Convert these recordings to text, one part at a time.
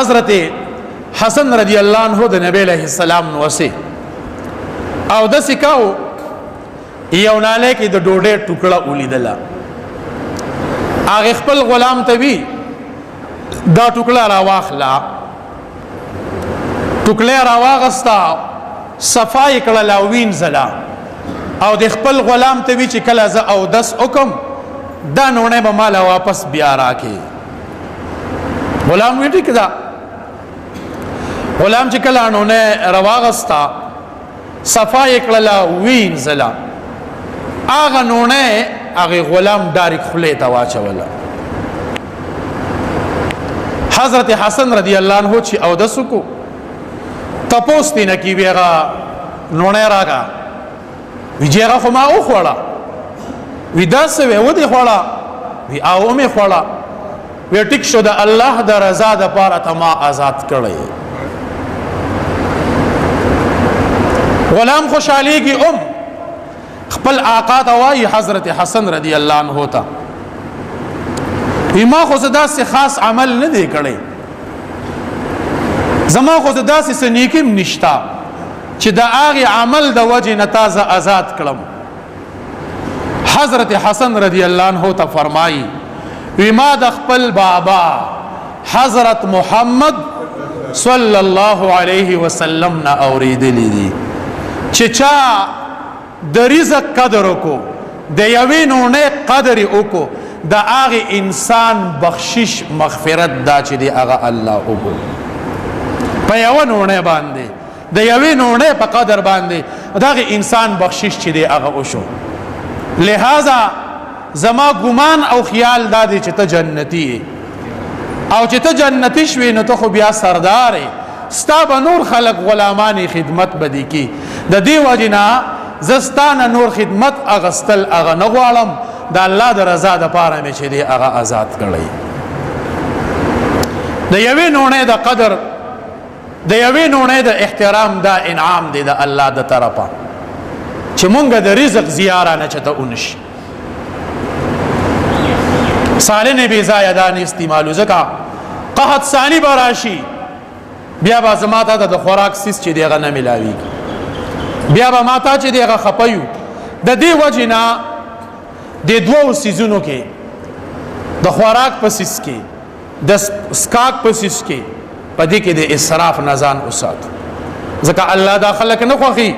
حضرت حسن رضی الله عنه د نبی علیہ السلام نوسه او د سکاو یو ناله کې د ډوډۍ ټوکړه ولیدله. هغه خپل غلام ته وی دا ټوکړه راواخله. ټوکړه راواغستا، صفای کړه، وینځله او د خپل غلام ته وی چې کله زه او دس وکم دا نونه به مال واپس بیا راکې. غلام وی ټیک ده. غلام چې کله نونه رواغستا، صفا یې کړله، وینځله، هغه نونه هغه غلام ډایرک خولې ته واچوله. حضرت حسن رضی الله عنه چې او دس کو تپوس دی نه کی بیغه نونه راګه، وی جیغه خو ما وخوړه. وی داسې وی ودی خوړه؟ وی او مې خوړه. وی ټیک شو، د الله د رضا د پاره ته ما آزاد کړی. غلام خوشحاليږي، خپل آقا ته وایي حضرت حسن رضی الله عنه ته، ما خو داسې خاص عمل نه دی کړی، زما خو داسې څه نیکیم نشتا چې د هغې عمل د وجې نه تازه آزاد کړم. حضرت حسن رضی الله عنه ته فرمایي، وی ما د خپل بابا حضرت محمد صلی الله علیه وسلم نه اوریدلی دي چې چا د رزق قدر وکړو، د یوې نونه قدر وکړو، د هغه انسان بخشش مغفرت دا چې دی هغه الله وکړو. په یوه نونه باندې، د یوې نونه په قدر باندې دغه انسان بخشش چې دی هغه وشو. لہذا زما ګمان او خیال دا دی چې ته جنتی، او چې ته جنتی شوې نو ته خو بیا سردار، ستا به نور خلق غلامانی خدمت بدی کی. د دې وجنا زستانه نور خدمت اغستل اغه نه غواړم، د الله د رضا د پاره مې چې دی هغه آزاد کړی. د یوې نونه د قدر، د یوې نونه د احترام دا انعام دی د الله د طرفه چې مونږ د رزق زیاره نه چته اونش سالنه بی ځای دا نه استعمالو، ځکه قحط ثانی براشي، بیا به زما ته د خوراک سیس چې دیغه نه ملاوي، بیا به ما ته چې دیغه خپیو. د دې وجنه د دوو سیزونو کې، د خوراک په سیس کې، د سکاک په سیس کې، په دې کې د اسراف نه ځان وسات، ځکه الله دا خلق نه خوښي.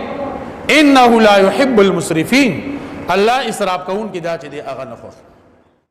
انه لا يحب المسرفين. الله اسراف کوونکي دا چې دی هغه نه خوښي.